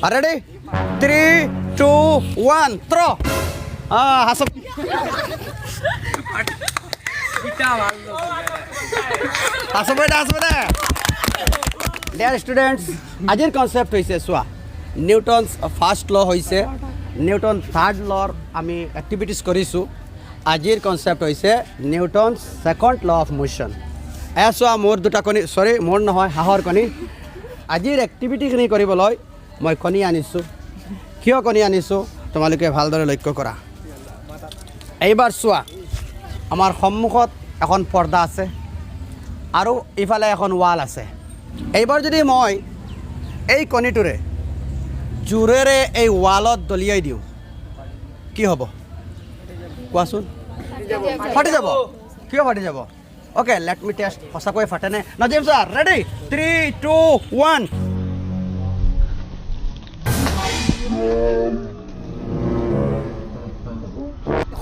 Ready, 3, 2, 1, throw. হাসব হাসব এটা, হাসব এটা। Dear students, আজিৰ কনচেপ্ট হৈছে, চোৱা, নিউটনছ ফাৰ্ষ্ট ল হৈছে, নিউটন থাৰ্ড লৰ আমি এক্টিভিটিছ কৰিছোঁ। আজিৰ কনচেপ্ট হৈছে Newton's second law of motion. এয়া চোৱা, মোৰ দুটা কণী, চৰি, মোৰ নহয়, হাঁহৰ কণী। আজিৰ এক্টিভিটিখিনি কৰিবলৈ মই কণী আনিছোঁ। কিয় কণী আনিছোঁ, তোমালোকে ভালদৰে লক্ষ্য কৰা। এইবাৰ চোৱা, আমাৰ সন্মুখত এখন পৰ্দা আছে আৰু ইফালে এখন ৱাল আছে। এইবাৰ যদি মই এই কণীটোৰে জোৰেৰে এই ৱালত দলিয়াই দিওঁ, কি হ'ব কোৱাচোন? ফাটি যাব। কিয় ফাটি যাব? Okay, let me test, সঁচাকৈ ফাটেনে? Nazim sir, ready, 3, 2, 1।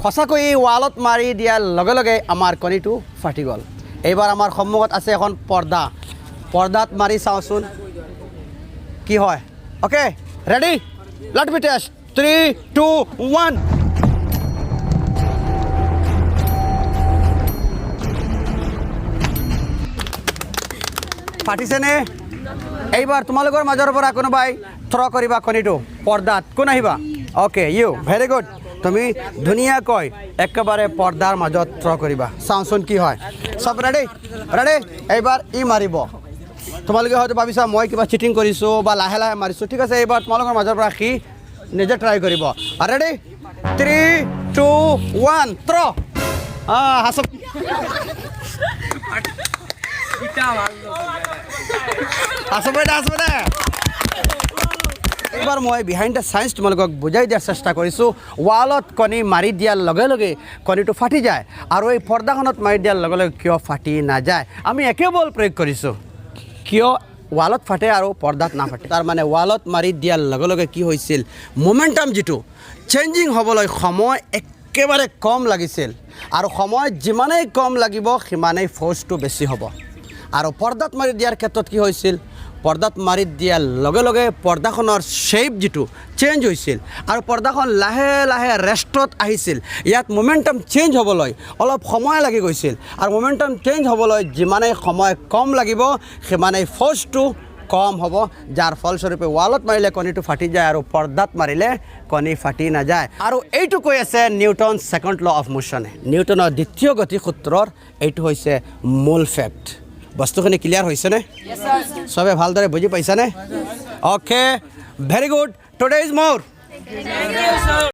সঁচাকৈ এই ৱালত মাৰি দিয়াৰ লগে লগে আমাৰ কণীটো ফাটি গ'ল। এইবাৰ আমাৰ সন্মুখত আছে এখন পৰ্দা। পৰ্দাত মাৰি চাওঁচোন কি হয়। Okay, ready, let me test, 3, 2, 1। ফাটিছেনে? এইবাৰ তোমালোকৰ মাজৰ পৰা কোনোবাই থ্ৰ' কৰিবা কণীটো পৰ্দাত। কোন আহিবা? Okay, you, very good. তুমি ধুনীয়াকৈ একেবাৰে পৰ্দাৰ মাজত থ্ৰ' কৰিবা, চাওঁচোন কি হয়। চব ৰেডি? ৰেডি? এইবাৰ ই মাৰিব। তোমালোকে হয়তো ভাবিছা মই কিবা চিটিং কৰিছোঁ বা লাহে লাহে মাৰিছোঁ। ঠিক আছে, এইবাৰ তোমালোকৰ মাজৰ পৰা সি নিজে ট্ৰাই কৰিব। Ready, 3, 2, 1, throw'. হাসব হাসব এটা, হাসব এটা। এইবাৰ মই বিহাইণ্ড the science তোমালোকক বুজাই দিয়াৰ চেষ্টা কৰিছোঁ। ৱালত কণী মাৰি দিয়াৰ লগে লগে কণীটো ফাটি যায় আৰু এই পৰ্দাখনত মাৰি দিয়াৰ লগে লগে কিয় ফাটি নাযায়? আমি একে বল প্ৰয়োগ কৰিছোঁ, কিয় ৱালত ফাটে আৰু পৰ্দাত নাফাটে? তাৰমানে ৱালত মাৰি দিয়াৰ লগে লগে কি হৈছিল, মমেণ্টাম যিটো চেঞ্জিং হ'বলৈ সময় একেবাৰে কম লাগিছিল আৰু সময় যিমানেই কম লাগিব সিমানেই ফ'ৰ্চটো বেছি হ'ব। আৰু পৰ্দাত মাৰি দিয়াৰ ক্ষেত্ৰত কি হৈছিল, পৰ্দাত মাৰি দিয়াৰ লগে লগে পৰ্দাখনৰ শ্বেপ যিটো চেঞ্জ হৈছিল আৰু পৰ্দাখন লাহে লাহে ৰেষ্টত আহিছিল। ইয়াত মমেণ্টাম চেঞ্জ হ'বলৈ অলপ সময় লাগি গৈছিল আৰু মমেণ্টাম চেঞ্জ হ'বলৈ যিমানেই সময় কম লাগিব সিমানেই ফ'ৰ্চটো কম হ'ব, যাৰ ফলস্বৰূপে ৱালত মাৰিলে কণীটো ফাটি যায় আৰু পৰ্দাত মাৰিলে কণী ফাটি নাযায়। আৰু এইটো কৈ আছে নিউটন ছেকেণ্ড ল অফ মোশ্যনে। নিউটনৰ দ্বিতীয় গতিসূত্ৰৰ এইটো হৈছে মূল ফেক্ট। বস্তুখিনি ক্লিয়াৰ হৈছেনে? চবে ভালদৰে বুজি পাইছানে? Okay, very good. Today is more.